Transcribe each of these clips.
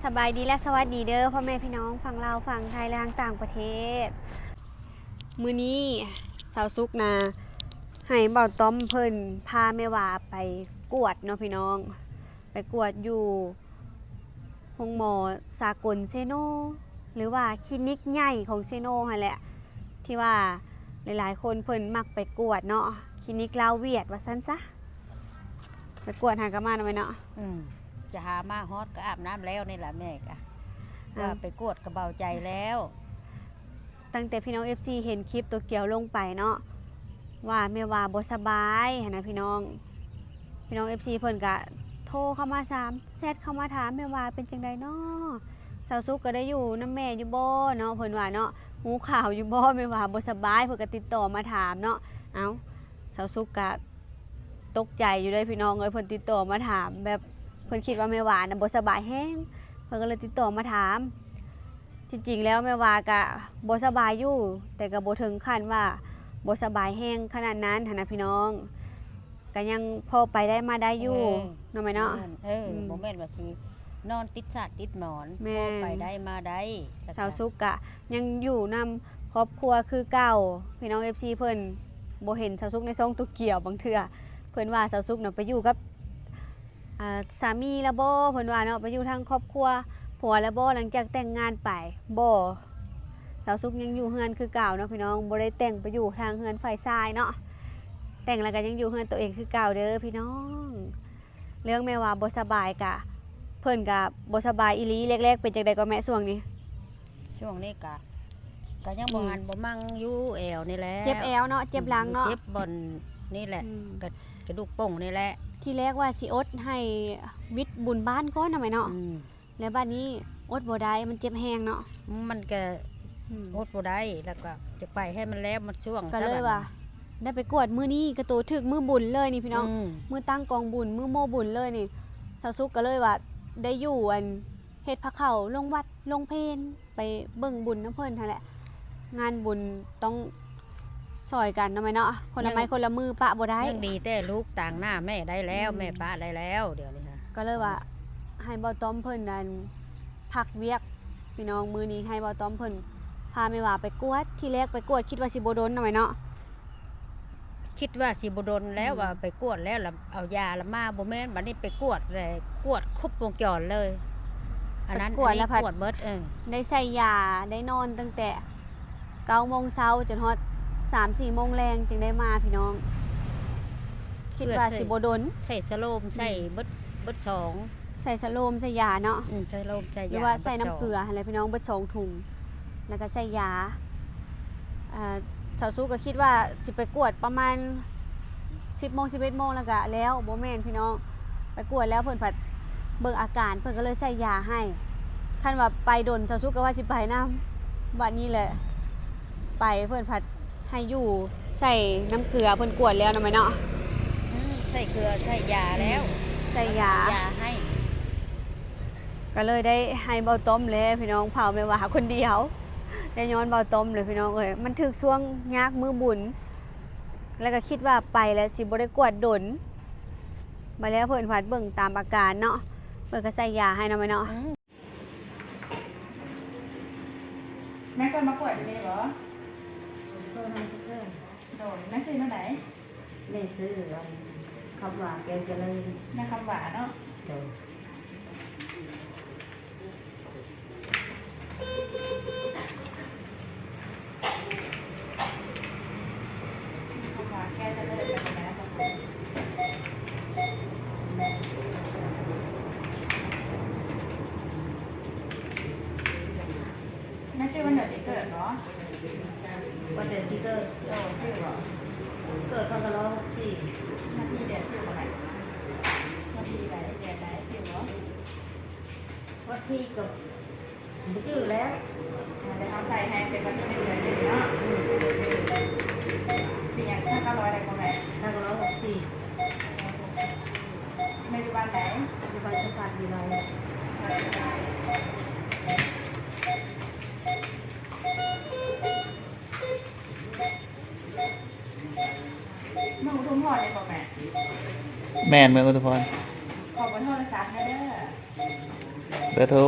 ສະບາຍດີ ແລະ ສະຫວັດດີເດີ ພໍ່ແມ່ພີ່ນ້ອງຝັ່ງລາວ, ຝັ່ງໄທ ແລະ ທາງຕ່າງປະເທດ. ມື້ນີ້ສາວສຸກນະ ໃຫ້ເບົາຕ້ອມເພິ່ນພາແມ່ຫວາໄປກວດເນາະພີ່ນ້ອງ, ໄປກວດຢູ່ໂຮງໝໍສາກົນເຊໂນ ຫຼືວ່າຄລີນິກໃຫຍ່ຂອງເຊໂນຫັ້ນແຫຼະ ທີ່ວ່າຫຼາຍໆຄົນເພິ່ນມັກໄປກວດເນາະ, ຄລີນິກລາວຫວຽດວ່າຊັ້ນຊະ. ໄປກວດຫາກະມາເນາະແມ່ເນາະ. ອືມ ຈະຫາມາຮອດກໍອາບນ້ຳແລ້ວນີ້ລະແມ່ກະ ເອີ ວ່າໄປກວດກໍເບົາໃຈແລ້ວ. ຕັ້ງແຕ່ພີ່ນ້ອງເອັຟຊີເຫັນຄລິບໂຕກຽວລົງໄປເນາະ ວ່າແມ່ຫວາບໍ່ສະບາຍຫັ້ນນະພີ່ນ້ອງ, ພີ່ນ້ອງເອັຟຊີເພິ່ນກະໂທເຂົ້າມາຖາມ ແຊັດເຂົ້າມາຖາມແມ່ຫວາເປັນຈັ່ງໃດເນາະ, ສາວສຸກກໍໄດ້ຢູ່ນຳແມ່ຢູ່ບໍ່ເນາະ ເພິ່ນວ່າເນາະ, ຮູ້ຂ່າວຢູ່ບໍ່ ແມ່ຫວາບໍ່ສະບາຍ ເພິ່ນກໍຕິດຕໍ່ມາຖາມເນາະ. ເອົ້າ ສາວສຸກກະຕົກໃຈຢູ່ເດ້ພີ່ນ້ອງເອີຍ, ເພິ່ນຕິດຕໍ່ມາຖາມ ແບບເພິ່ນຄິດວ່າແມ່ຫວານນະບໍ່ສະບາຍແຮງ ເພິ່ນກໍເລີຍຕິດຕໍ່ມາຖາມ. ທີ່ຈິງແລ້ວແມ່ຫວາກະບໍ່ສະບາຍຢູ່ ແຕ່ກໍບໍ່ເຖິງຂັ້ນວ່າບໍ່ສະບາຍແຮງຂະໜາດນັ້ນຫັ້ນນະພີ່ນ້ອງ, ກໍຍັງພໍໄປໄດ້ມາໄດ້ຢູ່ ເອີ ເນາະແມ່ເນາະ. ແມ່ນ ເອີ ອືມ ບໍ່ແມ່ນວ່າຊິນອນຕິດສາດຕິດໝອນ ແມ່ນ ພໍໄປໄດ້ມາໄດ້. ສາວສຸກກະຍັງຢູ່ນຳຄອບຄົວຄືເກົ່າ ພີ່ນ້ອງເອັຟຊີເພິ່ນບໍ່ເຫັນສາວສຸກໃນຊ່ອງໂຕກຽວ ບາງເທື່ອເພິ່ນວ່າສາວສຸກນະໄປຢູ່ກັບ ອ່າ ສາມີລະບໍ່ ເພິ່ນວ່າເນາະ, ໄປຢູ່ທາງຄອບຄົວຜົວລະບໍ່ ຫຼັງຈາກແຕ່ງງານໄປ. ບໍ່, ສາວສຸກຍັງຢູ່ເຮືອນຄືເກົ່າເນາະພີ່ນ້ອງ, ບໍ່ໄດ້ແຕ່ງໄປຢູ່ທາງເຮືອນຝ່າຍຊາຍເນາະ, ແຕ່ງແລ້ວກໍຍັງຢູ່ເຮືອນໂຕເອງຄືເກົ່າເດີພີ່ນ້ອງ. ເລື່ອງແມ່ຫວາບໍ່ສະບາຍກະ ເພິ່ນກະບໍ່ສະບາຍອີ່ຫຼີ. ແລກໆເປັນຈັ່ງໃດກໍແມ່ຊ່ວງນີ້? ຊ່ວງນີ້ກະ ກະຍັງບໍ່ ອືມ ຫັນບໍ່ມັ່ງຢູ່ແອວນີ້ແຫຼະ. ເຈັບແອວເນາະ ເຈັບຫຼັງເນາະ ອືມ ເຈັບບ່ອນນີ້ແຫຼະ ອືມ ກະ ກະດູກໂປ່ງນີ້ແຫຼະ. ທີແລກວ່າຊິອົດໃຫ້ວິດບຸນບ້ານກ່ອນນະແມ່ເນາະ ອືມ ແລ້ວບາດນີ້ອົດບໍ່ໄດ້ ມັນເຈັບແຮງເນາະ ມັນກະ ອືມ ອົດບໍ່ໄດ້ ແລ້ວກະຈະໄປໃຫ້ມັນແລ້ວ ມັນຊ່ວງ ກໍເລີຍວ່າ ໄດ້ໄປກວດມື້ນີ້ ກະໂຕຖືກມື້ບຸນເລີຍນີ້ພີ່ນ້ອງ ອືມ ມື້ຕັ້ງກອງບຸນ ມື້ໂມ້ບຸນເລີຍນີ້. ສາວສຸກກໍເລີຍວ່າໄດ້ຢູ່ອັນ ເຮັດພາເຂົ້າລົງວັດລົງເພນ ໄປເບິ່ງບຸນນຳເພິ່ນຫັ້ນແຫຼະ. ງານບຸນຕ້ອງຊ່ອຍກັນເນາະແມ່ເນາະ, ຄົນລະໄມ້ຄົນລະມືປະບໍ່ໄດ້. ຍັງດີແຕ່ລູກຕາງໜ້າແມ່ໄດ້ແລ້ວ ອືມ ແມ່ປະໄດ້ແລ້ວ ດຽວນີ້ນະ ກໍເລີຍວ່າໃຫ້ເບົາຕ້ອມເພິ່ນນັ້ນພັກວຽກ ພີ່ນ້ອງ. ມື້ນີ້ໃຫ້ເບົາຕ້ອມເພິ່ນພາແມ່ຫວາໄປກວດ, ທີແລກໄປກວດຄິດວ່າຊິບໍ່ດົນເນາະແມ່ເນາະ. ຄິດວ່າຊິບໍ່ດົນແລ້ວ ອືມ ວ່າໄປກວດແລ້ວລະເອົາຢາລະມາ ບໍ່ແມ່ນ ບາດນີ້ໄປກວດແລ້ວກວດຄົບວົງຈອນເລີຍ. ອັນນັ້ນ ໄປກວດແລ້ວພັດ ອັນນີ້ກວດເບິດ ເອີ ໄດ້ໃສ່ຢາ ໄດ້ນອນຕັ້ງແຕ່ເກົ້າໂມງເຊົ້າຈົນຮອດສາມສີ່ໂມງແລງຈຶ່ງໄດ້ມາພີ່ນ້ອງ. ຄິດວ່າຊິບໍ່ດົນ ໃສ່ສະໂລມ ໃສ່ ອືມ ເບິດ ເບິດສອງ ໃສ່ສະໂລມໃສ່ຢາເນາະ ອືມ ໃສ່ສະໂລມໃສ່ຢາ ຫຼືວ່າໃສ່ນ້ຳເກືອຫັ້ນແຫຼະພີ່ນ້ອງ ເບິດສອງຖົງ ແລ້ວກໍໃສ່ຢາ. ອ່າ ສາວສຸກກໍຄິດວ່າຊິໄປກວດປະມານສິບໂມງ ສິບເອັດໂມງແລ້ວກໍແລ້ວ. ບໍ່ແມ່ນພີ່ນ້ອງ ໄປກວດແລ້ວເພິ່ນພັດເບິ່ງອາການ ເພິ່ນກໍເລີຍໃສ່ຢາໃຫ້. ຄັນວ່າໄປດົນ ສາວສຸກກໍວ່າຊິໄປນຳ. ບັດນີ້ແຫຼະ ໄປເພິ່ນພັດ ໃຫ້ຢູ່ໃສ່ນ້ຳເກືອ ເພິ່ນກວດແລ້ວນະແມ່ເນາະ ອືມ ໃສ່ເກືອໃສ່ຢາແລ້ວ ອືມ ໃສ່ຢາ ຢາໃຫ້ ກໍເລີຍໄດ້ໃຫ້ເບົາຕ້ອມແຫຼະພີ່ນ້ອງ ເຜົາແມ່ຫວາຄົນດຽວ ໄດ້ຍ້ອນເບົາຕ້ອມເລີຍພີ່ນ້ອງເອີຍ. ມັນຖືກຊ່ວງຍາກມື້ບຸນ ແລ້ວກໍຄິດວ່າໄປແລ້ວຊິບໍ່ໄດ້ກວດດົນ ມາແລ້ວເພິ່ນພັດເບິ່ງຕາມອາການເນາະ ເພິ່ນກໍໃສ່ຢາໃຫ້ເນາະແມ່ເນາະ ອືມ. ແມ່ເຄີຍມາກວດຢູ່ນີ້ບໍ່? ເຄີຍມາເທື່ອ. ໂດຍ ແມ່ຊື່ແນວໃດ? ແມ່ຊື່ ຄຳຫວາ ແກ້ວຈະເລີນ. ແມ່ຄຳຫວາເນາະ? ໂດຍ. ແມ່ຈື່ວັນເດືອນປີເກີດບໍ່? ວັນເດືອນປີເກີດ ເອີ ຈື່ບໍ່? ເກີດພັນເກົ້າຮ້ອຍຫົກສິບສີ່. ວັນທີເດືອນຈື່ບໍ່? ວັນທີໃດເດືອນໃດຈື່ບໍ່? ວັນທີກໍບໍ່ຈື່ແລ້ວ. ເອີ ດຽວເຮົາໃສ່ໃຫ້ເປັນວັນທີໜຶ່ງເດືອນໜຶ່ງເນາະ. ອືມ ປີຫຍັງ? ພັນເກົ້າຮ້ອຍໄດ້ບໍ່ແມ່? ພັນເກົ້າຮ້ອຍຫົກສິບສີ່. ແມ່ຢູ່ບ້ານໃດ? ຢູ່ບ້ານສະພານວິໄລ. ເມືອງອຸທຸມພອນນີ້ບໍ່ແມ່? ແມ່ນ ເມືອງອຸທຸມພອນ. ຂໍເບີໂທລະສັບແດ່ເດີ. ເບີ ເບີໂທ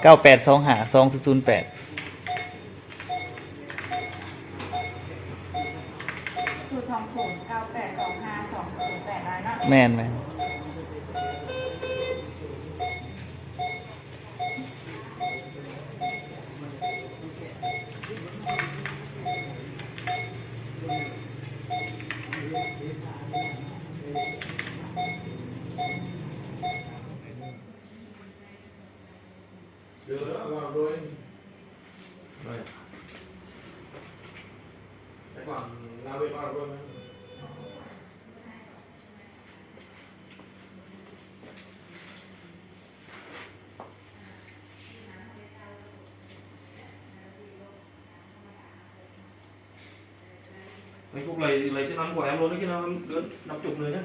ເກົ້າແປດສອງຫ້າສອງສູນສູນແປດ ສູນສອງສູນ ເກົ້າແປດສອງຫ້າສອງສູນສູນແປດ ໄດ້ເນາະ. ແມ່ນໆ. ໄອ້ພວກໄລ່ ໄລ່ຈະນຳບໍ່ແອມໂລດ ກິນນ້ຳ ນ້ຳຈຸກເລີຍນະ.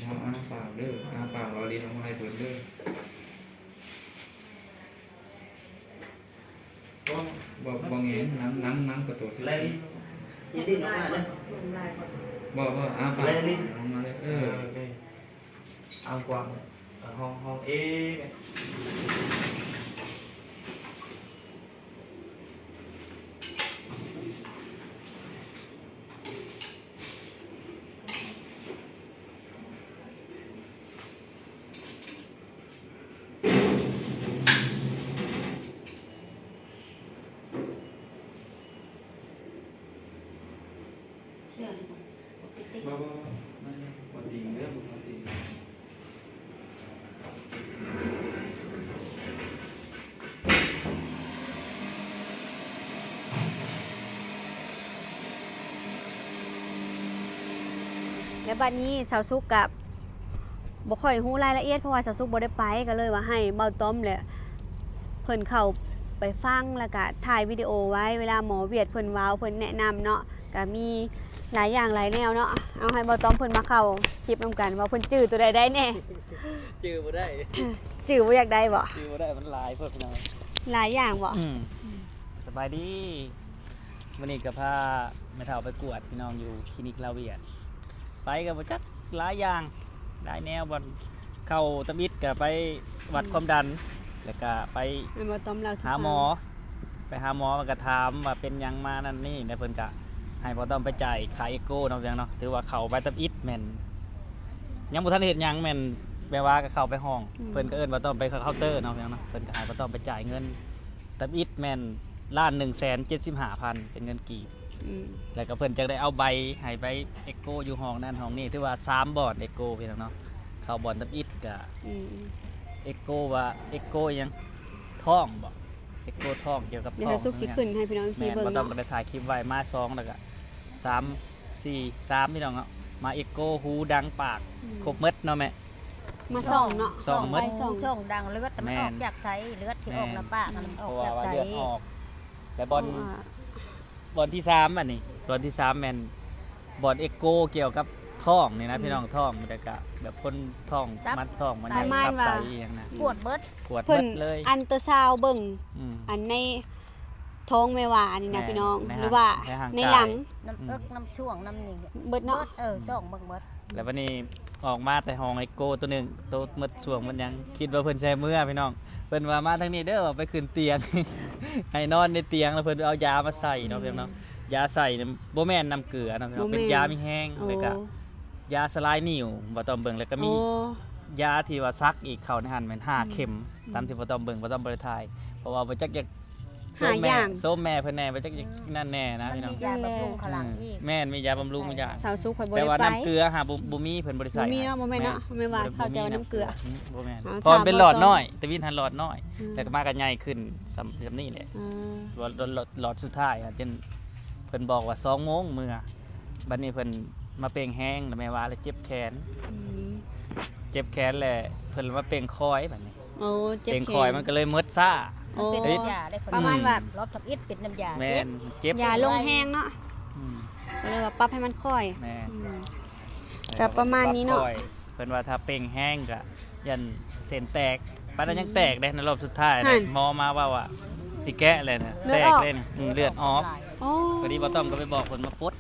ເຮົາອ້າປາກເດີ ອ້າປາກ ລອລິນອອກມາໃຫ້ເພິ່ນເດີ. ບໍ່ ບໍ່ແງນ ນຳ ນຳ ນຳກະໂຕຊື່ ແລະ ນີ້ ນີ້ດິນອອກມາເດີ. ບໍ່ ບໍ່ ອ້າປາກ ແລະ ນີ້ ອອກມາເລີຍ ເອີ ເອີ ເອີ ອ້າກວ້າງ ເອີ ຫ້ອງ ຫ້ອງເອ. ບໍ່ ບໍ່ ບໍ່ ບໍ່ຕິງເດີ ບໍ່ຕິງ. ແລະ ບັດນີ້ສາວສຸກກະບໍ່ຄ່ອຍຮູ້ລາຍລະອຽດ ເພາະວ່າສາວສຸກບໍ່ໄດ້ໄປ ກະເລີຍວ່າໃຫ້ເບົາຕ້ອມແຫຼະ ເພິ່ນເຂົ້າໄປຟັງ ແລ້ວກະຖ່າຍວິດີໂອໄວ້ ເວລາໝໍຫວຽດເພິ່ນເວົ້າ ເພິ່ນແນະນຳເນາະ ກະມີຫຼາຍຢ່າງຫຼາຍແນວເນາະ. ເອົາ ໃຫ້ເບົາຕ້ອມເພິ່ນມາເຂົ້າຄລິບນຳກັນ ວ່າເພິ່ນຈື່ໂຕໃດໄດ້ແດ່. ຈື່ບໍ່ໄດ້ ຈື່ບໍ່ຢາກໄດ້ບໍ່? ຈື່ບໍ່ໄດ້ ມັນຫຼາຍໂພດພີ່ນ້ອງ ຫຼາຍຢ່າງບໍ່? ອືມ ສະບາຍດີ. ມື້ນີ້ກະພາແມ່ເຖົ້າໄປກວດພີ່ນ້ອງ ຢູ່ຄລີນິກລາວຫວຽດ ໄປກະບໍ່ຈັກຫຼາຍຢ່າງຫຼາຍແນວ ບ່ອນເຂົ້າທຳອິດກະໄປວັດຄວາມດັນ ແລ້ວກະໄປຫາໝໍ ໄປຫາໝໍ ມັນກະຖາມວ່າເປັນຫຍັງມານັ້ນນີ້ ແລ້ວເພິ່ນກະໃຫ້ເບົາຕ້ອມໄປຈ່າຍຄ່າເອໂກເນາະ ພີ່ນ້ອງເນາະ. ຖືວ່າເຂົ້າໄປທຳອິດແມ່ນຍັງບໍ່ທັນເຮັດຫຍັງ ແມ່ນແບບວ່າກະເຂົ້າໄປຫ້ອງ ອືມ ເພິ່ນກະເອີ້ນເບົາຕ້ອມໄປເຄົາເຕີເນາະ ພີ່ນ້ອງເນາະ. ເພິ່ນກະໃຫ້ເບົາຕ້ອມໄປຈ່າຍເງິນ ທຳອິດແມ່ນລ້ານໜຶ່ງແສນເຈັດສິບຫ້າພັນ ເປັນເງິນກີບ ອືມ ແລ້ວກະເພິ່ນຈັ່ງໄດ້ເອົາໃບໃຫ້ໄປເອໂກຢູ່ຫ້ອງນັ້ນຫ້ອງນີ້ ຖືວ່າສາມບ່ອນເອໂກ ພີ່ນ້ອງເນາະ. ເຂົ້າບ່ອນທຳອິດກະ ອືມ ເອໂກວ່າ ເອໂກອີ່ຫຍັງ ທ້ອງບໍ ເອໂກທ້ອງ ກ່ຽວກັບທ້ອງ ດຽວສາວສຸກຊິຂຶ້ນໃຫ້ພີ່ນ້ອງເອັຟຊີເບິ່ງເນາະ. ແມ່ນ ເບົາຕ້ອມກະໄດ້ຖ່າຍຄລິບໄວ້ ມາສອງ ແລ້ວກະສາມ ສີ່ ສາມ ພີ່ນ້ອງເນາະ. ມາເອໂກ ຫູ ດັງ ປາກ ອືມ ຄົບໝົດເນາະແມ່. ມາສ່ອງເນາະ ສ່ອງໝົດ ສ່ອງຫູ ສ່ອງດັງ ເລືອດມັນອອກຈາກໃສ ເລືອດທີ່ອອກນຳປາກມັນອອກຈາກໃສ ເພາະວ່າເລືອດອອກ. ແລະ ບ່ອນ ບ່ອນທີສາມ ອັນນີ້ ບ່ອນທີສາມແມ່ນບ່ອນເອໂກກ່ຽວກັບທ້ອງນີ້ນະ ອືມ ພີ່ນ້ອງ. ທ້ອງ ແລ້ວກະແບບຄົນທ້ອງ ມັນທ້ອງ ມັນໃຫຍ່ ປະມານວ່າ ຕັບໄຕອີ່ຫຍັງນະ ກວດເບິດ ກວດເບິດເລີຍ ອັນຕຣາຊາວເບິ່ງ ອືມ ອັນໃນ ທ້ອງແມ່ວ່າອັນນີ້ນະ ແມ່ນ ພີ່ນ້ອງ ໃນຮ່າງ ຫຼືວ່າໃນຫຼັງ ໃນຮ່າງກາຍ ນ້ຳເອິກ ອືມ ນ້ຳຊ່ວງ ນ້ຳນີ້ ເບິດເນາະ ເບິດ ເອີ ອືມ ຊ່ອງເບິ່ງເບິດ. ແລ້ວບັດນີ້ອອກມາແຕ່ຫ້ອງເອໂກໂຕໜຶ່ງ ໂຕໝົດຊ່ວງໝົດຫຍັງ ຄິດວ່າເພິ່ນໃສ່ເມືອພີ່ນ້ອງ ເພິ່ນວ່າມາທາງນີ້ເດີ ວ່າໄປຂຶ້ນຕຽງ ໃຫ້ນອນໃນຕຽງ ແລ້ວເພິ່ນເອົາຢາມາໃສ່ເນາະ ອືມ ພີ່ນ້ອງເນາະ. ຢາໃສ່ນີ້ບໍ່ແມ່ນນ້ຳເກືອເນາະ ພີ່ນ້ອງ ເປັນຢາມີແຮງ ໂອ້ ແລ້ວກະຢາສະລາຍນິ້ວ ບໍ່ຕ້ອງເບິ່ງ ແລ້ວກະມີ ໂອ້ ຢາທີ່ວ່າສັກອີກເຂົ້າໃນຫັ້ນແມ່ນຫ້າ ອືມ ເຂັມ ອືມ ຕາມທີ່ບໍ່ຕ້ອງເບິ່ງ ບໍ່ຕ້ອງບໍ່ໄດ້ຖ່າຍ ເພາະວ່າບໍ່ຈັກຢາກ ໂຊມແມ່ ໂຊມແມ່ເພິ່ນແນ່ ວ່າຈັກ ອືມ ນັ້ນແນ່ນະ ມັນມີ ພີ່ນ້ອງ ຢາບຳລຸງຂ້າງຫຼັງອີກ ອືມ ແມ່ນ ມີຢາບຳລຸງ ຢາ ສາວສຸກຂ້ອຍບໍ່ໄດ້ໄປ ແຕ່ວ່ານ້ຳເກືອ ຫາບໍ່ ບໍ່ມີ ເພິ່ນບໍ່ໄດ້ໃສ່ ບໍ່ມີເນາະ ບໍ່ແມ່ນເນາະ ແມ່ນວ່າ ບໍ່ ເຂົາເຈົ້ານ້ຳເກືອ ອືມ ບໍ່ແມ່ນ ເພາະມັນເປັນຫຼອດນ້ອຍ ຕະວິນຫັ້ນຫຼອດນ້ອຍ ອືມ ແລ້ວກະມາກະໃຫຍ່ຂຶ້ນ ສ່ຳ ສ່ຳນີ້ແຫຼະ ອືມ ຫຼອດ ຫຼອດ ຫຼອດສຸດທ້າຍ ຈົນເພິ່ນບອກວ່າສອງໂມງເມືອ ບັດນີ້ເພິ່ນມາເປ່ງແຮງ ແລ້ວແມ່ວ່າລະເຈັບແຂນ ອືມ ເຈັບແຂນແລ້ວ ເພິ່ນມາເປ່ງຄອຍ ບັດນີ້ ໂອ້ ເຈັບແຂນ ເປັນຄອຍມັນກະເລີຍໝົດຊ້າ ໂອ້ ເປັນນ້ຳຢາເດ້ ປະມານວ່າ ອືມ ລອບທຳອິດເປັນນ້ຳຢາ ແມ່ນ ເຈັບ ເຈັບ ຢາລົງແຮງເນາະ ອືມ ກະເລີຍວ່າປັບໃຫ້ມັນຄ່ອຍ ແມ່ນ ອືມ ກະປະມານນີ້ເນາະ ເພິ່ນວ່າຖ້າເປ່ງແຮງກະຢ້ານເສັ້ນແຕກ ປານນັ້ນຍັງແຕກເດ້ ໃນລອບສຸດທ້າຍ ໝໍມາເວົ້າວ່າຊິແກະແລ້ວນະ ເລືອດອອກ ແຕກເລີຍນະ ອືມ ເລືອດອອກ ໂອ້ ພໍດີບໍ່ຕ້ອມກະໄປບອກເພິ່ນມາປົດ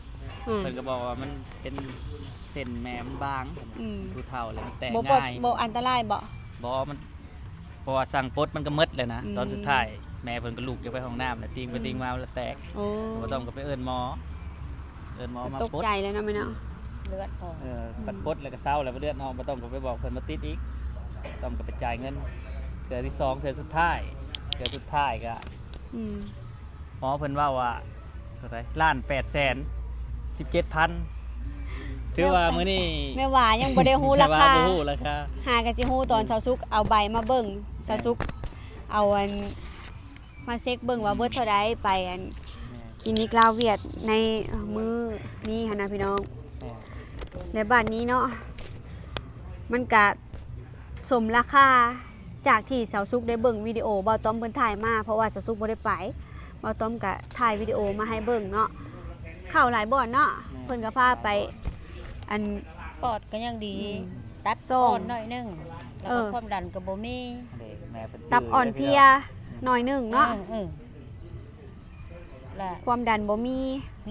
ອືມ ເພິ່ນກະບອກວ່າມັນເປັນ ເສ ເສັ້ນແມ່ມັນບາງ ອືມ ຜູ້ເຖົ້າແລ້ວມັນແຕກງ່າຍ ບໍ່ອັນຕະລາຍບໍ່? ບໍ່ ມັນ ເພາະວ່າສັ່ງປົດມັນກໍໝົດແລ້ວນະ ອືມ ຕອນສຸດທ້າຍແມ່ເພິ່ນກໍລູກຢາກໄປຫ້ອງນ້ຳ ແລ້ວຕິ່ງໄປຕິ່ງມາ ອືມ ມັນລະແຕກ ໂອ້ ບໍ່ຕ້ອງກໍໄປເອີ້ນໝໍ ເອີ້ນໝໍມາປົດ ຕົກໃຈແລ້ວເນາະແມ່ເນາະ ເລືອດອອກ ເອີ ອືມ ປັດປົດແລ້ວກໍເຊົາແລ້ວ ບໍ່ເລືອດອອກ ບໍ່ຕ້ອງກໍໄປບອກເພິ່ນມາຕິດອີກ ຕ້ອງກໍໄປຈ່າຍເງິນເທື່ອທີສອງ ເທື່ອສຸດທ້າຍ ເທື່ອສຸດທ້າຍກໍ ອືມ ໝໍເພິ່ນເວົ້າວ່າເທົ່າໃດ ລ້ານແປດແສນສິບເຈັດພັນ ຖືວ່າມື້ນີ້ແມ່ຫວາຍັງບໍ່ໄດ້ຮູ້ລາຄາ ແມ່ຫວາບໍ່ຮູ້ລາຄາ ຫາກໍຊິຮູ້ຕອນ ອືມ ສາວສຸກເອົາໃບມາເບິ່ງ ແມ່ນ ສາວສຸກເອົາອັນ ມາເຊັກເບິ່ງວ່າເບິດເທົ່າໃດ ໄປອັນ ແມ່ນ ຄລີນິກລາວຫວຽດໃນມື້ນີ້ຫັ້ນນະພີ່ນ້ອງ ແມ່ນ ແລະບາດນີ້ເນາະ ມັນກະສົມລາຄາ ຈາກທີ່ສາວສຸກໄດ້ເບິ່ງວິດີໂອບ່າວຕ້ອມເພິ່ນຖ່າຍມາ ເພາະວ່າສາວສຸກບໍ່ໄດ້ໄປ ບ່າວຕ້ອມກະຖ່າຍວິດີໂອມາໃຫ້ເບິ່ງເນາະ ເຂົ້າຫຼາຍບ່ອນເນາະ ແມ່ນ ເພິ່ນກໍພາໄປ ອັນ ປອດກໍຍັງດີ ອືມ ຕັບ ສອງ ອ່ອນໜ້ອຍໜຶ່ງ ແລ້ວກໍ ເອີ ຄວາມດັນກໍບໍ່ມີ ອັນນີ້ແມ່ເພິ່ນ ຕັບອ່ອນເພຍ ອືມ ໜ້ອຍໜຶ່ງເນາະ ເອີ ເອີ ແລະ ຄວາມດັນບໍ່ມີ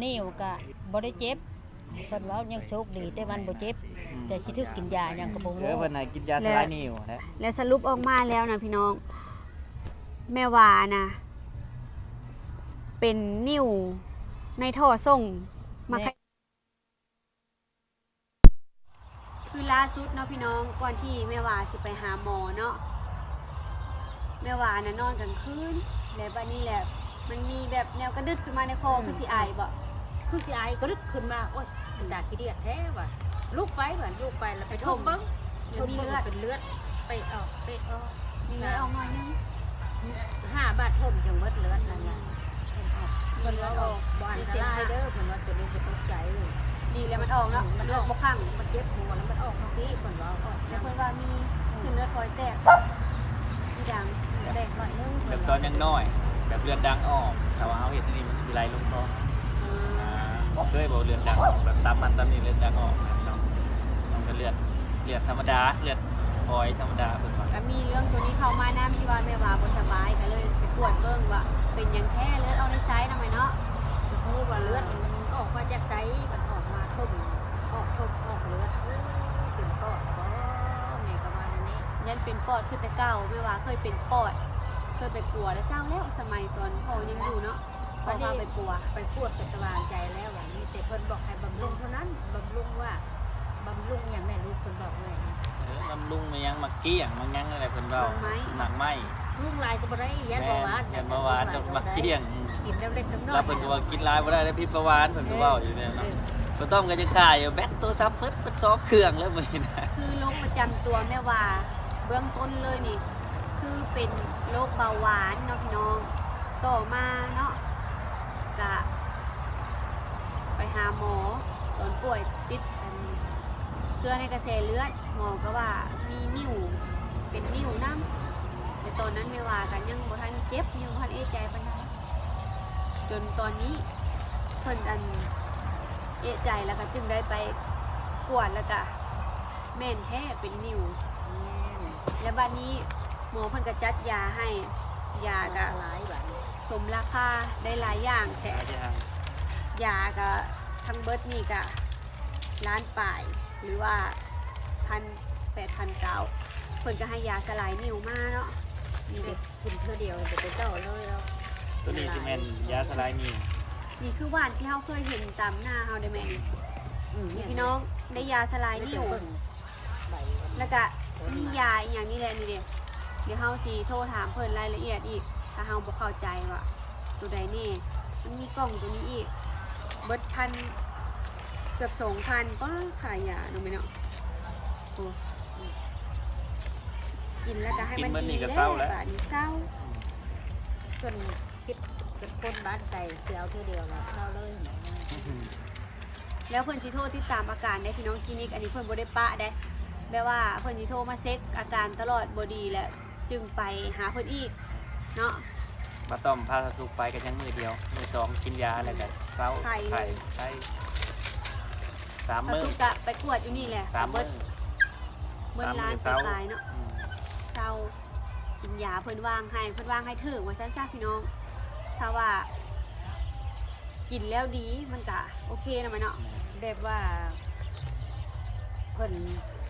ນິ້ວກະບໍ່ໄດ້ເຈັບ ເພິ່ນເວົ້າຍັງໂຊກດີ ແຕ່ມັນບໍ່ເຈັບ ອືມ ແຕ່ຊິຖືກກິນຢາຫຍັງກໍບໍ່ຮູ້ ເອີ ເພິ່ນໃຫ້ກິນຢາສະລາຍນິ້ວແຫຼະ ແລະສະຫຼຸບອອກມາແລ້ວນະພີ່ນ້ອງ ແມ່ຫວານະ ເປັນນິ້ວໃນທໍ່ສົ່ງ ມາ ແມ່ນ ຄືລ່າສຸດເນາະພີ່ນ້ອງ ກ່ອນທີ່ແມ່ຫວາຊິໄປຫາໝໍເນາະ ແມ່ຫວານະນອນກາງຄືນ ແລ້ວບາດນີ້ແຫຼະ ມັນມີແບບແນວກະດຶດຂຶ້ນມາໃນຄໍ ອືມ ຄືຊິໄອບໍ ຄືຊິໄອ ກະດຶດຂຶ້ນມາ ໂອ້ຍ ເປັນຕາຂີ້ດຽດແທ້ວ່າ ລຸກໄປ ບາດລຸກໄປແລ້ວໄປຖົ່ມເບິ່ງ ມັນມີເລືອດ ເປັນເລືອດ ເປະອອກ ເປະອອກ ມີເລືອດອອກໜ້ອຍໜຶ່ງ ຫ້າບາດຖົ່ມຈັ່ງເບິດເລືອດນັ້ນນະ ເພິ່ນເວົ້າວ່າບໍ່ອັນຕະລາຍເດີ ເພິ່ນວ່າໂຕນີ້ບໍ່ຕົກໃຈ ດີແລ້ວມັນອອກເນາະ ອືມ ມັນອອອກ ເລືອດບໍ່ຂັງ ມັນເຈັບຫົວແລ້ວມັນອອກມາພີ້ ເພິ່ນວ່າອອກ ແລ້ວເພິ່ນວ່າມີ ອືມ ເສັ້ນເລືອດຝອຍແຕກ ທີ່ດັງ ແຕກໜ້ອຍໜຶ່ງ ແບບຕອນຍັງນ້ອຍ ແບບເລືອດດັງອອກ ຖ້າວ່າເຮົາເຮັດອັນນີ້ມັນຊິໄຫຼລົງຄໍ ອືມ ອ່າ ເຄີຍບໍ່ເລືອດດັງອອກ ແບບຕາມນັ້ນຕາມນີ້ເລືອດດັງອອກເນາະ ມັນກໍເລືອດ ເລືອດທຳມະດາ ເລືອດຝອຍທຳມະດາເພິ່ນວ່າ ກໍມີເລື່ອງໂຕນີ້ເຂົ້າມານຳ ທີ່ວ່າແມ່ຫວາບໍ່ສະບາຍ ກໍເລີຍໄປກວດເບິ່ງວ່າເປັນຫຍັງແທ້ ເລືອດອອກໃນໄຊນະແມ່ເນາະ ຈະຮູ້ວ່າເລືອດມັນອອກມາຈາກໃສ ມັນອອກມາຖົ່ມ ອອກຖົ່ມອອກເລືອດ ເປັນປອດບໍ ແມ່ກໍວ່າແນວນີ້ ຢ້ານເປັນປອດຄືແຕ່ເກົ່າ ແມ່ຫວາເຄີຍເປັນປອດ ເຄີຍໄປປົວແລ້ວເຊົາແລ້ວ ສະໄໝຕອນພໍ່ຍັງຢູ່ເນາະ ພໍ່ພາໄປປົວ ໄປກວດກໍສະບາຍໃຈແລ້ວ ບາດນີ້ມີແຕ່ເພິ່ນບອກໃຫ້ບຳລຸງເທົ່ານັ້ນ ບຳລຸງວ່າ ບຳລຸງຫຍັງແມ່ລູກເພິ່ນບອກເລີຍ ເອີ ບຳລຸງແມ່ນຫຍັງ ໝາກກ້ຽງ ໝາກຫຍັງນັ້ນແຫຼະເພິ່ນເວົ້າ ໝາກໄມ້ ໝາກໄມ້ ລຸງຫຼາຍກໍບໍ່ໄດ້ ຢ້ານເບົາຫວານ ແມ່ນ ຢ້ານເບົາຫວານ ໝາກກ້ຽງ ອືມ ກິນນ້ຳເລັກນ້ຳນ້ອຍ ແລ້ວເພິ່ນກໍວ່າກິນຫຼາຍບໍ່ໄດ້ເດ້ ພິດເບົາຫວານ ເພິ່ນກໍເວົ້າຢູ່ແນວນັ້ນ ເອີ ບໍ່ຕ້ອງກໍຈະຂາຍ ແບັດໂທລະສັບເພິ່ນ ເບິດສອງເຄື່ອງແລ້ວມື້ນີ້ນະ ຄືໂລກປະຈຳຕົວແມ່ຫວາ ເບື້ອງຕົ້ນເລີຍນີ້ ຄືເປັນໂລກເບົາຫວານເນາະພີ່ນ້ອງ ຕໍ່ມາເນາະ ກະໄປຫາໝໍຕອນປ່ວຍຕິດອັນເຊື້ອໃນກະແສເລືອດ ໝໍກໍວ່າມີນິ້ວ ເປັນນິ້ວນຳ ແຕ່ຕອນນັ້ນແມ່ຫວາກໍຍັງບໍ່ທັນເຈັບ ຍັງບໍ່ທັນເອະໃຈປານໃດ ຈົນຕອນນີ້ເພິ່ນອັນເອະໃຈ ແລ້ວກໍຈຶ່ງໄດ້ໄປກວດ ແລ້ວກໍ ແມ່ນແທ້ເປັນນິ້ວ ແມ່ນ ແລ້ວບາດນີ້ໝໍເພິ່ນກໍຈັດຢາໃຫ້ ຢາກໍຫຼາຍບາດນີ້ ສົມລາຄາໄດ້ຫຼາຍຢ່າງແທ້ ຫຼາຍຢ່າງ ຢາກໍທັງເບິດນີ້ກໍລ້ານປາຍ ຫຼືວ່າພັນ ແປດພັນເກົ້າ ເພິ່ນກໍໃຫ້ຢາສະລາຍນິ້ວມາເນາະ ນີ້ເດ້ ກິນເທື່ອດຽວກໍໄປຕໍ່ເລີຍເນາະ ໂຕນີ້ຊິແມ່ນຢາສະລາຍນິ້ວ ນີ້ຄືຫວ່ານທີ່ເຮົາເຄີຍເຫັນຕາມໜ້າເຮົາໄດ້ແມ່ນ ອືມ ນີ້ພີ່ນ້ອງ ໄດ້ຢາສະລາຍນິ້ວ ແລ້ວກະມີຢາອີ່ຫຍັງນີ້ແຫຼະ ນີ້ເດ້ ດຽວເຮົາຊິໂທຖາມເພິ່ນລາຍລະອຽດອີກ ຖ້າເຮົາບໍ່ເຂົ້າໃຈວ່າໂຕໃດແນ່ ມັນມີກ່ອງໂຕນີ້ອີກ ເບິດພັນ ເກືອບສອງພັນ ປ້າ ຄ່າຢາເນາະແມ່ເນາະ ໂອ້ ກິນແລ້ວກະໃຫ້ມັນດີແລ້ວ ບາດນີ້ເຊົາ ເພິ່ນຄິດເປັນຄົນບ້ານໄກ ຊິເອົາເທື່ອດຽວແລ້ວເຊົາເລີຍ ແລ້ວເພິ່ນຊິໂທຕິດຕາມອາການໃນພີ່ນ້ອງຄລີນິກ ອັນນີ້ເພິ່ນບໍ່ໄດ້ປະໃດ ແບບວ່າເພິ່ນຊິໂທມາເຊັກອາການຕະຫຼອດ ບໍ່ດີແລ້ວຈຶ່ງໄປຫາເພິ່ນອີກເນາະ ບ່າວຕ້ອມພາສາວສຸກໄປກໍຍັງມື້ດຽວ ມື້ສອງກິນຢາແລ້ວກໍເຊົາ ໄຂ້ ໄຂ້ ສາມມື້ ສາວສຸກກໍໄປກວດຢູ່ນີ້ແຫຼະ ສາມມື້ ເບິດ ເບິດລ້ານປາຍເນາະ ອືມ ເຊົາ ກິນຢາເພິ່ນວາງໃຫ້ ເພິ່ນວາງໃຫ້ຖືກວ່າຊັ້ນຊະພີ່ນ້ອງ ຖ້າວ່າກິນແລ້ວດີມັນກະໂອເຄນະແມ່ເນາະ ແມ່ນ ແບບວ່າ ເພິ່ນ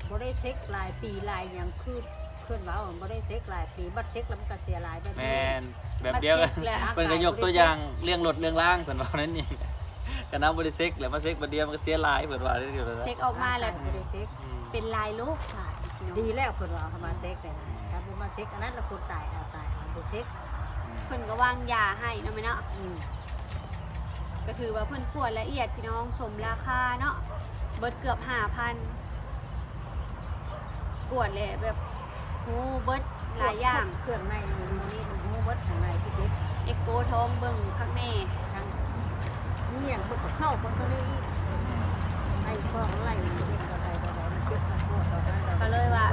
ບໍ່ໄດ້ເຊັກຫຼາຍປີຫຼາຍຫຍັງ ຄືເພິ່ນເວົ້າ ບໍ່ໄດ້ເຊັກຫຼາຍປີ ບັດເຊັກແລ້ວມັນກໍເສຍຫຼາຍແບບນີ້ ແມ່ນ ແບບດຽວ ບັດເຊັກແລ້ວ ເພິ່ນກໍຍົກຕົວຢ່າງເລື່ອງລົດເລື່ອງລາງ ເພິ່ນເວົ້າແນວນີ້ ຄັນເຮົາບໍ່ໄດ້ເຊັກແລ້ວມາເຊັກບັດດຽວມັນກໍເສຍຫຼາຍ ເພິ່ນວ່າແນວນີ້ ເຊັກອອກມາແລ້ວ ອືມ ບໍ່ໄດ້ເຊັກ ອືມ ເປັນຫຼາຍໂລກ ຖ້າດີແລ້ວ ເພິ່ນວ່າເອົາມາເຊັກໄປ ອືມ ຖ້າບໍ່ມາເຊັກອັນນັ້ນລະຄົນຕາຍເອົາຕາຍ ເອົາບໍ່ເຊັກ ອືມ ເພິ່ນກໍວາງຢາໃຫ້ເນາະແມ່ເນາະ ອືມ ກໍຖືວ່າເພິ່ນກວດລະອຽດພີ່ນ້ອງ ສົມລາຄາເນາະ ເບິດເກືອບຫ້າພັນ ກວດແລ້ວແບບຮູ້ເບິດຫຼາຍຢ່າງ ເຄື່ອງໃນນີ້ມັນຮູ້ເບິດ ຂ້າງໃນທີ່ເຈັບ ເອັກໂກທ້ອງເບິ່ງຄັກແນ່ ທັງຍ່ຽງເບິ່ງ ເຊົາເບິ່ງຕົວນີ້ອີກ ໄລ່ຂອງໄລ່ເຮັດເທົ່າໃດເທົ່າໃດ ມັນເຈັບມັນປວດ ກໍເລີຍວ່າ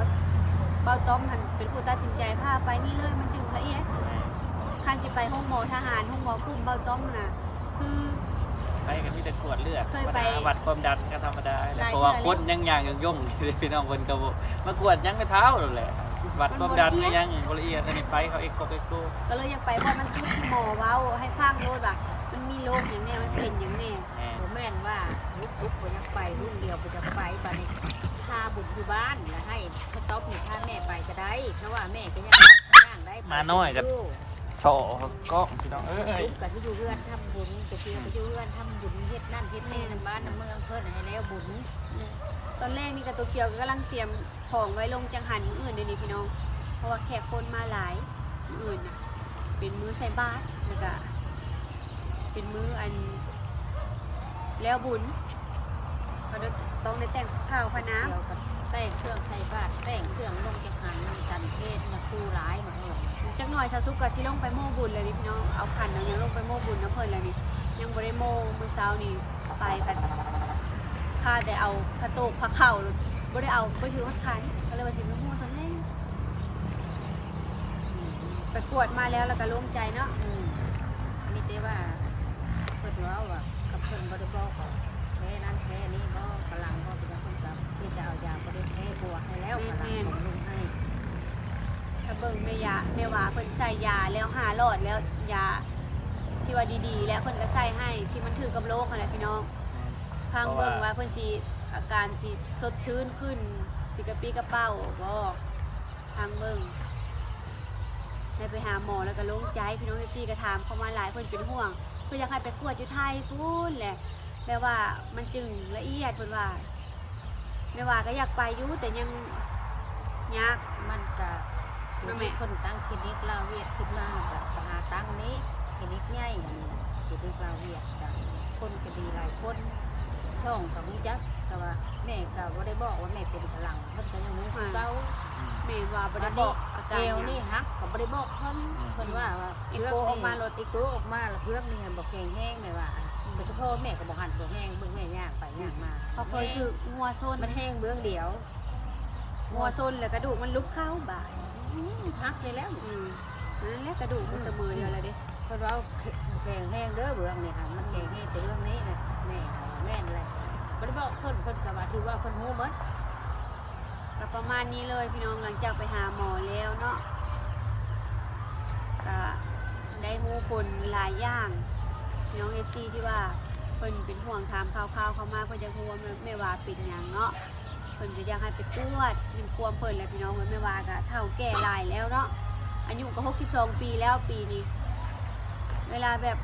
ເບົາຕ້ອມຫັ້ນເປັນຜູ້ຕັດສິນໃຈ ພາໄປນີ້ເລີຍ ມັນຈຶ່ງລະອຽດ ຄັນຊິໄປໂຮງໝໍທະຫານ ໂຮງໝໍກຸ່ມ ເບົາຕ້ອມນະ ຄື ໄປກໍມີແຕ່ກວດເລືອດ ເຄີຍໄປ ທຳມະດາ ວັດຄວາມດັນກໍທຳມະດາ ຫຼາຍເທື່ອແລ້ວ ເພາະວ່າຄົນຍັງຍ່າງຍົ່ງໆຢູ່ເດ້ ພີ່ນ້ອງ ເພິ່ນກໍບໍ່ມາກວດຫຍັງ ແມ່ເຖົ້ານັ້ນແຫຼະ ວັດຄວາມດັນ ມັນບໍ່ລະອຽດ ຫຍັງບໍ່ລະອຽດ ອັນນີ້ໄປເຂົາເອັກກົກເອັກໂກ ກໍເລີຍຢາກໄປ ເພາະມັນສຸດທີ່ໝໍເວົ້າໃຫ້ຟັງໂລດວ່າ ມັນມີໂລກຫຍັງແນ່ ມັນເປັນຫຍັງແນ່ ແມ່ນ ບໍ່ແມ່ນວ່າລູກສຸກບໍ່ຢາກໄປ ລູກດຽວບໍ່ຢາກໄປ ບາດນີ້ພາບຸນຢູ່ບ້ານ ແລ້ວໃຫ້ ສະຕັອບ ນີ້ພາແມ່ໄປກໍໄດ້ ເພາະວ່າແມ່ກໍຍັງຍ່າງໄດ້ ໝານ້ອຍກໍ ຢູ່ ສໍກ້ອງ ພີ່ນ້ອງເອີຍ ສຸກກໍຊິຢູ່ເຮືອນທຳບຸນ ຕະກີ້ກໍຢູ່ເຮືອນທຳບຸນ ເຮັດນັ້ນເຮັດນີ້ນຳບ້ານນຳເມືອງເພິ່ນໃຫ້ແລ້ວບຸນ ຕອນແລກນີ້ກໍໂຕກຽວກໍກຳລັງຕຽມຂອງໄວ້ລົງຈັງຫັນມື້ອື່ນເດນີ້ພີ່ນ້ອງ ເພາະວ່າແຂກຄົນມາຫຼາຍ ມື້ອື່ນນະ ເປັນມື້ໃສ່ບາດ ແລ້ວກໍ ເປັນມື້ອັນແລ້ວບຸນ ກໍຕ້ອງໄດ້ແຕ່ງຜ້າຂາວຜ້າໜາວ ແຕ່ງເຄື່ອງໃສ່ບາດ ແຕ່ງເຄື່ອງລົງຈັກຫັນ ຈັນເພນນະ ຄູຫຼາຍມາເອີຍ ຈັກໜ່ອຍສາວສຸກກໍຊິລົງໄປໂມ້ບຸນແລ້ວນີ້ພີ່ນ້ອງ ເອົາຂັນເອົາຫຍັງລົງໄປໂມ້ບຸນນຳເພິ່ນແລ້ວນີ້ ຍັງບໍ່ໄດ້ໂມ້ ມື້ເຊົ້ານີ້ໄປກັນ ຂ້າແຕ່ເອົາຜ້າໂຕກຜ້າຂາວ ບໍ່ໄດ້ເອົາ ບໍ່ຖືຮອດຂັນ ກໍເລີຍວ່າຊິໄປໂມ້ຕອນແລງ. ໄປກວດມາແລ້ວ ແລ້ວກໍໂລ່ງໃຈເນາະ ອືມ ມີແຕ່ວ່າເພິ່ນເວົ້າວ່າ ຄັນເພິ່ນບໍ່ໄດ້ບອກວ່າແພ້ນັ້ນແພ້ນີ້ບໍ່ ຝຣັ່ງບໍ່ ເປັນຫຍັງ ເພິ່ນກໍມີແຕ່ເອົາຢາບໍ່ໄດ້ແພ້ບົວໃຫ້ແລ້ວ ຝຣັ່ງ ແມ່ນໆ ບຳລຸງໃຫ້ ຖ້າເບິ່ງແມ່ຢາ ແມ່ວ່າເພິ່ນໃສ່ຢາແລ້ວຫ້າຫຼອດແລ້ວ ຢາທີ່ວ່າດີໆ ແລ້ວເພິ່ນກໍໃສ່ໃຫ້ ທີ່ມັນຖືກກັບໂລກຫັ້ນແຫຼະພີ່ນ້ອງ ແມ່ນ ຟັງເບິ່ງວ່າເພິ່ນຊິ ອາການຊິສົດຊື່ນຂຶ້ນ ຊິກະປີ້ກະເປົ້າບໍ່ ຟັງເບິ່ງ ໄດ້ໄປຫາໝໍແລ້ວກໍໂລ່ງໃຈ ພີ່ນ້ອງເອັຟຊີກໍຖາມເຂົ້າມາຫຼາຍ ເພິ່ນເປັນຫ່ວງ ເພິ່ນຢາກໃຫ້ໄປກວດຢູ່ໄທພຸ້ນແຫຼະ ແບບວ່າມັນຈຶ່ງລະອຽດ ເພິ່ນວ່າ ແມ່ວ່າກໍຢາກໄປຢູ່ ແຕ່ຍັງຍາກ ມັນກະ ແມ່ນແຫຼະ ຄົນຕັ້ງຄລີນິກລາວຫວຽດຂຶ້ນມາ ກໍຫາຕັ້ງນີ້ ຄລີນິກໃຫຍ່ ອັນນີ້ຄລີນິກລາວຫວຽດ ກໍຄົນກໍດີຫຼາຍຄົນ ຊ່ອງກໍຮູ້ຈັກ ແຕ່ວ່າແມ່ກໍບໍ່ໄດ້ບອກວ່າແມ່ເປັນຝຣັ່ງ ເພິ່ນກໍຍັງຮູ້ຄືເກົ່າ ແມ່ນວ່າບໍ່ໄດ້ບອກອາການຫຍັງ ແອວນີ້ຫັກກໍບໍ່ໄດ້ບອກເພິ່ນ ອືມ ເພິ່ນວ່າ ວ່າເອໂກອອກມາ ເຟືອກນີ້ ໂລດເອໂກອອກມາ ແລ້ວເຟືອກນີ້ບໍ່ແຂງແຮງ ແມ່ວ່າ ອືມ ໂດຍສະເພາະແມ່ກໍບໍ່ຫັນບໍ່ແຮງ ເບິ່ງແມ່ຍ່າງໄປຍ່າງມາ ເຂົາເຄີຍຖືກງົວຊົນ ມັນແຮງເບື້ອງດຽວ ງົວຊົນແລ້ວກະດູກມັນຫຼຸບເຂົ້າບາດ ອືມ ຫັກໄປແລ້ວ ອືມ ນັ້ນແຫຼະ ກະດູກມັນສະເໝີດຽວລະເດ້ ເພິ່ນວ່າແຂງແຮງເດີເບື້ອງນີ້ຫັ້ນ ມັນແຂງແຮງແຕ່ເບື້ອງນີ້ນະ ແມ່ວ່າແມ່ນແຫຼະ ບໍ່ໄດ້ບອກເພິ່ນ ເພິ່ນກໍວ່າຖືວ່າເພິ່ນຮູ້ໝົດ ກໍປະມານນີ້ເລີຍພີ່ນ້ອງ ຫຼັງຈາກໄປຫາໝໍແລ້ວເນາະ ກໍໄດ້ຮູ້ຜົນຫຼາຍຢ່າງ ພີ່ນ້ອງເອັຟຊີ ທີ່ວ່າເພິ່ນເປັນຫ່ວງ ຖາມຂ່າວໆເຂົ້າມາ ເພິ່ນຢາກຮູ້ວ່າແມ່ ແມ່ວ່າເປັນຫຍັງເນາະ ເພິ່ນກໍຢາກໃຫ້ໄປກວດ ແມ່ນຄວາມເພິ່ນແຫຼະພີ່ນ້ອງເອີຍ ແມ່ວ່າກໍເຖົ້າແກ່ຫຼາຍແລ້ວເນາະ ອາຍຸກໍຫົກສິບສອງປີແລ້ວປີນີ້ ເວລາແບບ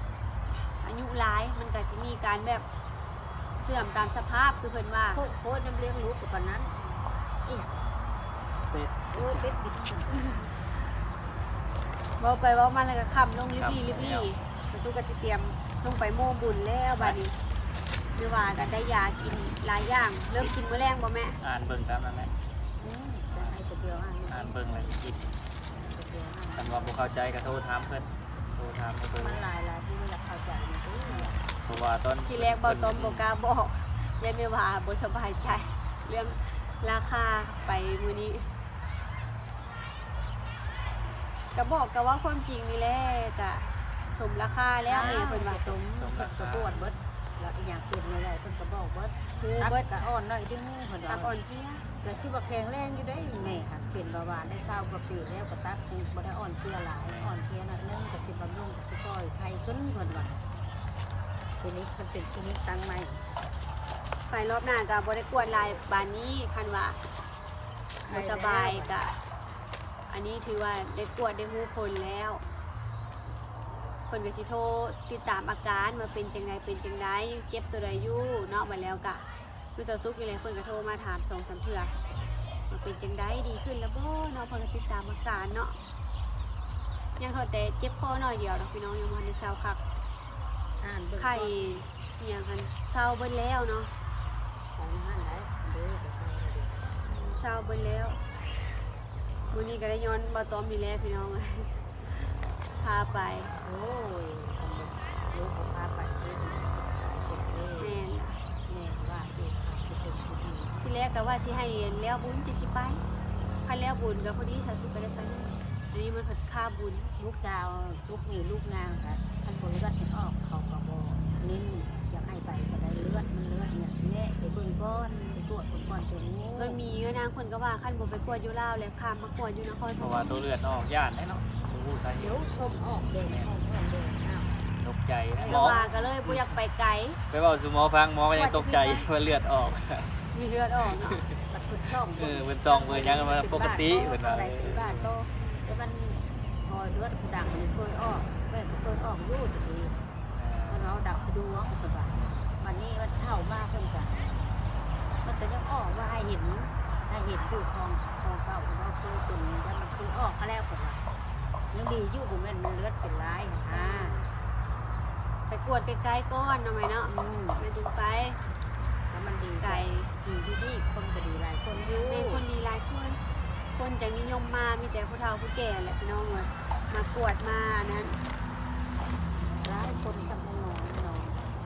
ອາຍຸຫຼາຍ ມັນກໍຊິມີການແບບເສື່ອມຕາມສະພາບ ຄືເພິ່ນວ່າ ໂຄດ ໂຄດ ຍັງລ້ຽງລູກກໍປານນັ້ນ ອີຫຍັງ ເປັດ ໂອ້ຍ ເປັດ ເວົ້າໄປເວົ້າມາແລ້ວກໍຄ່ຳລົງລິບຫຼີ່ ຄ່ຳແລ້ວ ລິບຫຼີ່ ປະຕູກໍຊິຕຽມລົງໄປໂມ້ບຸນແລ້ວບາດນີ້ ຫຼືວ່າກໍໄດ້ຢາກິນຫຼາຍຢ່າງ ເລີ່ມກິນມື້ແລງບໍ່ແມ່? ອ່ານເບິ່ງຕາມນັ້ນແຫຼະ ອືມ ຈະໃຫ້ຕົວດຽວອ່ານ ອ່ານເບິ່ງແລ້ວກິນ ຕົວດຽວອ່ານ ຄັນວ່າບໍ່ເຂົ້າໃຈກໍໂທຖາມເພິ່ນ ໂທຖາມໃຫ້ເບິ່ງ ມັນຫຼາຍ ຫຼາຍທີ່ບໍ່ຢາກເຂົ້າໃຈນີ້ ເພາະວ່າຕອນທີແລກເບົາຕ້ອມບໍ່ກ້າບອກ ຢ້ານແມ່ວ່າບໍ່ສະບາຍໃຈ ເລື່ອງລາຄາໄປມື້ນີ້ ກະບອກ ກະເວົ້າຄວາມຈິງນີ້ແຫຼະ ກະສົມລາຄາແລ້ວ ແມ່ເພິ່ນວ່າ ສົມ ສົມລາຄາ ເພິ່ນກະກວດເບິດ ລະອີຫຍັງເປັນແນວໃດເພິ່ນກະບອກເບິດ ຮູ້ເບິດ ຕັບກະອ່ອນໜ້ອຍໜຶ່ງ ເພິ່ນວ່າ ຕັບອ່ອນເພຍ ກະຄືວ່າແຂງແຮງຢູ່ເດ້ ແມ່ຫັ້ນເປັນເບົາຫວານໄດ້ຊາວກວ່າປີແລ້ວ ກະຕັບກະບໍ່ໄດ້ອ່ອນເພຍຫຼາຍ ອ່ອນເພຍໜ້ອຍໜຶ່ງ ກະຊິບຳລຸງ ກະຊິປ່ອຍໄຂ້ຂຶ້ນ ເພິ່ນວ່າ ທີນີ້ເພິ່ນເປັນຄລີນິກຕັ້ງໃໝ່ ໄປລອບໜ້າກໍບໍ່ໄດ້ກວດຫຼາຍປານນີ້ ຄັນວ່າບໍ່ສະບາຍກໍ ອັນນີ້ຖືວ່າໄດ້ກວດໄດ້ຮູ້ຜົນແລ້ວ ເພິ່ນກໍຊິໂທຕິດຕາມອາການວ່າເປັນຈັ່ງໃດ ເປັນຈັ່ງໃດ ຍັງເຈັບຕົວໃດຢູ່ເນາະ ບັດແລ້ວກໍ ຄືສາວສຸກນີ້ແຫຼະ ເພິ່ນກໍໂທມາຖາມສອງສາມເທື່ອ ວ່າເປັນຈັ່ງໃດ ດີຂຶ້ນແລ້ວບໍ່ເນາະ ເພິ່ນກໍຕິດຕາມອາການເນາະ ຍັງເທົ່າແຕ່ເຈັບຄໍໜ້ອຍດຽວດອກພີ່ນ້ອງ ຍັງບໍ່ທັນໄດ້ເຊົາຄັກ ອ່ານເບິ່ງ ໄຂ້ ອີ່ຫຍັງຫັ້ນເຊົາເບິດແລ້ວເນາະ ເຊົາເບິດແລ້ວ ມື້ນີ້ກໍໄດ້ຍ້ອນບ່າວຕ້ອມນີ້ແຫຼະພີ່ນ້ອງ ພາໄປ ໂອ້ຍ ລູກກໍພາໄປເດ້ ແມ່ນ ແມ່ນວ່າຊິພາໄປເຖິງທີ່ດີ ທີແລກກໍວ່າຊິໃຫ້ແລ້ວບຸນຈັ່ງຊິໄປ ຄັນແລ້ວບຸນກໍພໍດີສາວສຸກກໍໄດ້ໄປ ອັນນີ້ມັນພັດຄາບຸນ ລູກສາວ ທຸກນີ້ລູກນາງກໍ ຄັນບໍ່ເລືອດມັນອອກ ເຂົາກໍບໍ່ເນັ້ນ ຢາກໃຫ້ໄປກໍໄດ້ ເລືອດມັນເລືອດນີ້ແຫຼະ ໄປເບິ່ງກ່ອນ ໄປກວດເບິ່ງກ່ອນ ເອີ ມີນາງເພິ່ນກໍວ່າ ຄັນບໍ່ໄປກວດຢູ່ລາວແລ້ວ ຂ້າມມາກວດຢູ່ນະຄອນພະນົມ ເພາະວ່າໂຕເລືອດອອກ ຢ້ານເດ້ເນາະ ບໍ່ຮູ້ສາເຫດ ດຽວຊົມອອກເດ້ ແມ່ນ ອອກເດ້ ຕົກໃຈນະ ເພາະວ່າກໍເລີຍບໍ່ຢາກໄປໄກ ໄປເວົ້າສູ່ໝໍຟັງ ໝໍກໍຍັງຕົກໃຈວ່າເລືອດອອກ ມີເລືອດອອກເນາະ ບັດເພິ່ນສ່ອງ ເອີ ເພິ່ນສ່ອງເບິ່ງຫຍັງວ່າປົກກະຕິ ເພິ່ນວ່າ ເອີ ແຕ່ມັນ ພໍເລືອດດັງນີ້ເຄີຍອອກ ແມ່ກໍເຄີຍອອກຢູ່ຕະກີ້ ເພິ່ນເວົ້າດັງດວງ ເພິ່ນວ່າ ບັດນີ້ມັນເຖົ້າມາເພິ່ນກໍ ມັນກໍຍັງອອກວ່າໃຫ້ເຫັນ ໃຫ້ເຫັນຢູ່ຂອງ ຂອງເກົ່າ ເພິ່ນວ່າເຄີຍເປັນ ແຕ່ມັນເຄີຍອອກມາແລ້ວ ເພິ່ນວ່າ ຍັງດີຢູ່ ບໍ່ແມ່ນມັນເລືອດເປັນຫຼາຍຫັ້ນນາ ໄປກວດໃກ້ໆກ່ອນເນາະ ແມ່ເນາະ ອືມ ແລ້ວຈຶ່ງໄປ ຖ້າມັນດີ ໄກ ດີທີ່ສຸດ ຄົນກໍດີຫຼາຍຄົນຢູ່ ແມ່ນ ຄົນດີຫຼາຍຄົນ ຄົນຈະນິຍົມມາ ມີແຕ່ຜູ້ເຖົ້າຜູ້ແກ່ແຫຼະພີ່ນ້ອງເອີຍ ມາກວດມາອັນນັ້ນ ຫຼາຍຄົນ ຄັນໝໍເນາະ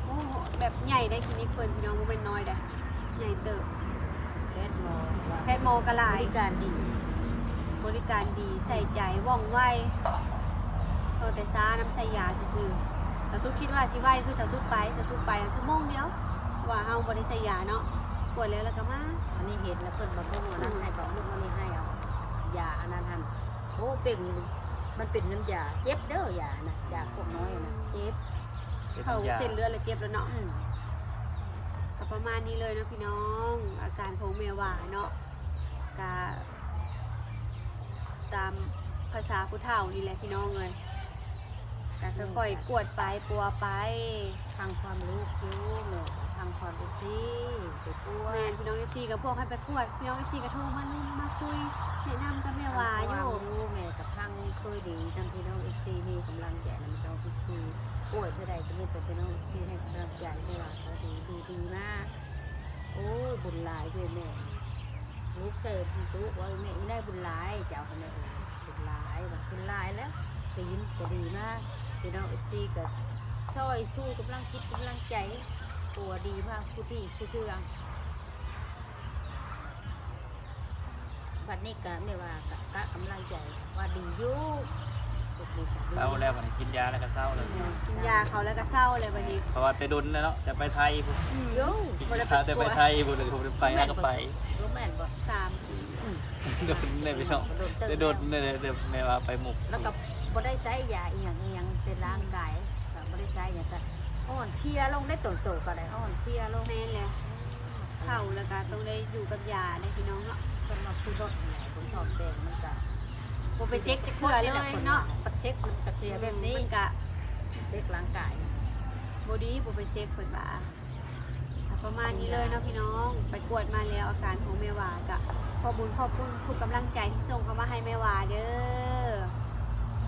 ໂອ້ ແບບໃຫຍ່ໄດ໋ ຄລີນິກເພິ່ນພີ່ນ້ອງ ບໍ່ແມ່ນນ້ອຍໃດ໋ ໃຫຍ່ເຕີບ ແພດໝໍ ແພດໝໍກໍຫຼາຍ ບໍລິການດີ ບໍລິການດີ ໃສ່ໃຈ ວ່ອງໄວ ເອົາແຕ່ຊານຳໃສ່ຢາຊື່ໆ ສາວສຸກຄິດວ່າຊິໄວຄືສາວສຸກໄປ ສາວສຸກໄປຊົ່ວໂມງດຽວ ເພາະວ່າເຮົາບໍ່ໄດ້ໃສ່ຢາເນາະ ກວດແລ້ວ ແລ້ວກໍມາ ອັນນີ້ເຫັນແລ້ວເພິ່ນບຳລຸງອັນນັ້ນໃຫ້ ບຳລຸງອັນນີ້ໃຫ້ ເອົາຢາອັນນັ້ນຫັ້ນ ໂອ້ ເປັນ ມັນເປັນນ້ຳຢາ ເຈັບເດີຢານະ ຢາພວກນ້ອຍນະ ເຈັບ ເຂົ້າເສັ້ນເລືອດແລ້ວເຈັບແລ້ວເນາະ ອືມ ກໍປະມານນີ້ເລີຍເນາະພີ່ນ້ອງ ອາການຂອງແມ່ຫວາເນາະ ກະຕາມພາສາຜູ້ເຖົ້ານີ້ແຫຼະພີ່ນ້ອງເອີຍ ກະຄ່ອຍໆກວດໄປປົວໄປ ຟັງຄວາມລູກຢູ່ ແມ່ກໍຟັງຄວາມເອັຟຊີໄປກວດ ແມ່ນ ພີ່ນ້ອງເອັຟຊີກໍພວກໃຫ້ໄປກວດ ພີ່ນ້ອງເອັຟຊີກໍໂທມາລົມມາຄຸຍ ແນະນຳກັບແມ່ຫວາຢູ່ ແມ່ກໍຟັງເຄີຍດີນຳ ພີ່ນ້ອງເອັຟຊີມີກຳລັງໃຈນຳ ພີ່ນ້ອງເອັຟຊີ ປ່ວຍເທື່ອໃດກໍມີແຕ່ພີ່ນ້ອງເອັຟຊີໃຫ້ກຳລັງໃຈ ແມ່ຫວາກໍດີ ດີໆມາ ໂອ້ຍ ບຸນຫຼາຍເດ້ແມ່ ລູກເສີບ ລູກວ່າແມ່ອີ່ໄດ້ບຸນຫຼາຍ ເຈົ້າຫັ້ນແຫຼະ ບຸນຫຼາຍ ວ່າບຸນຫຼາຍແລ້ວ ໄດ້ຍິນກໍດີມາ ພີ່ນ້ອງເອັຟຊີກໍຊ່ອຍຊູ້ກຳລັງຈິດກຳລັງໃຈ ຕົວດີມາຄູ່ທີ່ຄູ່ເທື່ອ ບັດນີ້ກໍແມ່ວ່າກໍ ກະກຳລັງໃຈວ່າດີຢູ່ ເຊົາແລ້ວ ບັດນີ້ກິນຢາແລ້ວກໍເຊົາແລ້ວ ກິນຢາເຂົາແລ້ວກໍເຊົາແລ້ວບັດນີ້ ເພາະວ່າແຕ່ດົນແລ້ວເນາະ ຈະໄປໄທພຸ້ນ ອືມ ກິນຢາແຕ່ໄປໄທພຸ້ນ ແລ້ວກໍບໍ່ໄດ້ໄປ ແລ້ວກໍໄປ ບໍ່ແມ່ນບໍ່ ສາມປີ ອືມ ດົນແລ້ວພີ່ນ້ອງ ແຕ່ດົນແລ້ວ ແມ່ວ່າໄປມຸກ ແລ້ວກໍບໍ່ໄດ້ໃຊ້ຢາອີ່ຫຍັງອີ່ຫຍັງ ແຕ່ຮ່າງກາຍກໍບໍ່ໄດ້ໃຊ້ຫຍັງ ກໍອ່ອນເພຍລົງໄດ໋ ຕົວໂຕກໍໄດ້ອ່ອນເພຍລົງ ແມ່ນແຫຼະ ເຖົ້າແລ້ວກໍຕ້ອງໄດ້ຢູ່ກັບຢາໄດ໋ພີ່ນ້ອງເນາະ ເພິ່ນວ່າຄືລົດຫັ້ນແຫຼະ ບໍ່ຊອບແປງ ມັນກໍບໍ່ໄປເຊັກຈັກເທື່ອເລີຍເນາະ ໄປເຊັກມັນກໍເສຍແບບນີ້ ມັນກໍເຊັກຮ່າງກາຍ ບໍ່ດີ ບໍ່ໄປເຊັກ ເພິ່ນວ່າ ກໍປະມານນີ້ເລີຍເນາະພີ່ນ້ອງ ໄປກວດມາແລ້ວ ອາການຂອງແມ່ຫວາ ກໍຂອບບຸນຂອບຄຸນທຸກກຳລັງໃຈທີ່ສົ່ງເຂົ້າມາໃຫ້ແມ່ຫວາເດີ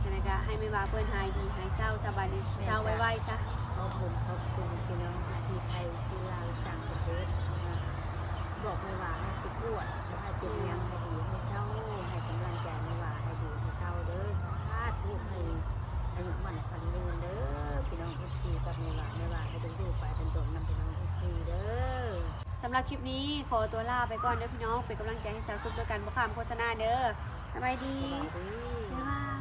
ຈັ່ງໃດກໍໃຫ້ແມ່ຫວາເພິ່ນຫາຍດີຫາຍເຊົາ ສະບາຍດີເຊົາໄວໆຊະ ຂອບຄຸນ ຂອບຄຸນພີ່ນ້ອງທີ່ໄທ ທີ່ລາວ ຕ່າງປະເທດ ບອກແມ່ຫວາໃຫ້ໄປກວດ ບໍ່ໃຫ້ເປັນຫຍັງ ໃຫ້ດີໃຫ້ເຊົາ ໃຫ້ກຳລັງໃຈແມ່ຫວາໃຫ້ດີໃຫ້ເຊົາເດີ ສາທຸ ໃຫ້ອາຍຸໝັ້ນຂວັນຍືນເດີ ພີ່ນ້ອງເອັຟຊີກັບແມ່ຫວາ ແມ່ຫວາໃຫ້ໄດ້ຢູ່ໄປດົນໆນຳ ພີ່ນ້ອງເອັຟຊີເດີ. ສຳລັບຄລິບນີ້ຂໍຕົວລາໄປກ່ອນເດີພີ່ນ້ອງ ເປັນກຳລັງໃຈໃຫ້ສາວສຸກດ້ວຍການບໍ່ຂ້າມໂຄສະນາເດີ. ສະບາຍດີ ສະບາຍດີ ບາຍບາຍ.